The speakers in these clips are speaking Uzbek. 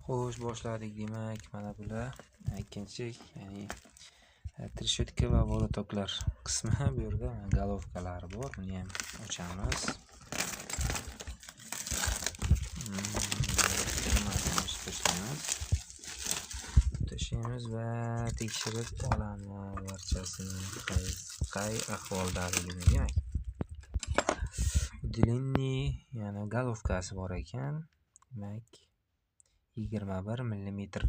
Xo'sh, boshladik. Demak, mana bular ikkinchi, ya'ni trishotka va volotoklar qismi. Bu yerda golovkalari bor. Buni ham ochamiz. Tashlaymiz. Tashlaymiz va tekshirib olamiz barchasini qay ahvoldaligini. Demak, длинный, ya'ni golovkasi bor ekan. Demak, 21 millimetr.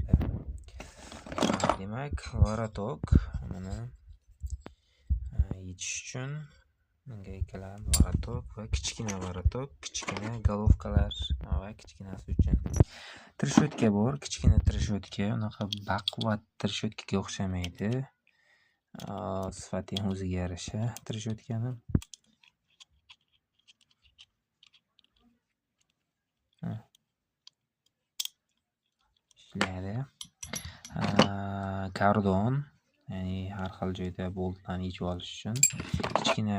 Demak, vorotok buni yechish uchun gaykalar, vorotok va kichkina vorotok, kichkina golovkalar va kichkinasi uchun trishotka bor. Kichkina trishotka, unaqa baquvvat trishotkaga o'xshamaydi. Sifati ham o'ziga yarasha trishotkani. Ishlaydi. Kardon, ya'ni har xil joyda boltlarni yechib olish uchun kichkina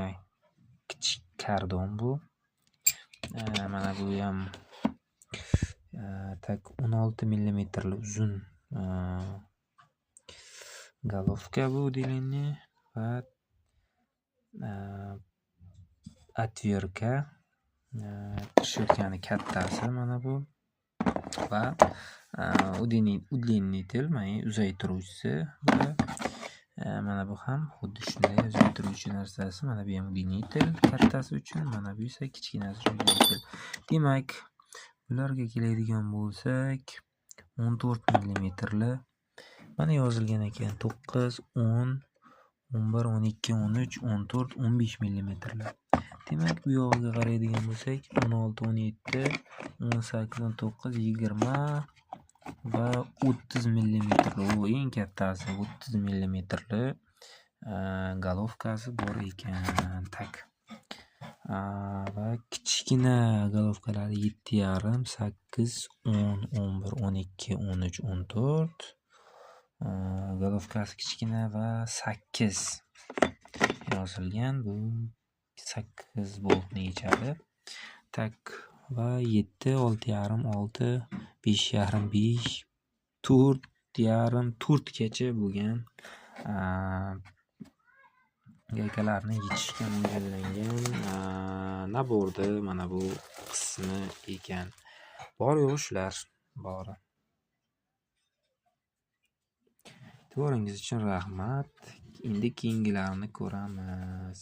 kichik kardon bu. Mana bu ham tak 16 millimetrli uzun golovka bu длинный va otverka, trishotkani kattasi mana bu va удлинитель, ya'ni uzaytiruvchisi va mana bu ham xuddi shunday uzaytiruvchi narsasi. Mana bu ham удлинитель kattasi uchun, mana bu esa kichkinasi uchun удлинитель. Demak, bularga keladigan bo'lsak, 14 millimetrli mana yozilgan ekan, 9, 10, 11, 12, 13, 14, 15 millimetrli. Demak, bu yog'iga qaraydigan bo'lsak, 16, 17, 18, 19, 20 va 30 millimetrli. U eng kattasi 30 millimetrli golovkasi bor ekan. Tak. Va kichkina golovkalari 7,5, 8, 10, 11, 12, 13, 14. Golovkasi kichkina va 8 yozilgan. Bu 8 boltni yechadi. Tak va 7, 6,5, 6, 5,5, 5, 4,5, 4 gacha bo'lgan gaykalarni yechishga mo'ljallangan naborda mana bu qismi ekan. Bor yo'q shular bori. E'tiboringiz uchun rahmat. Endi keyingilarini ko'ramiz.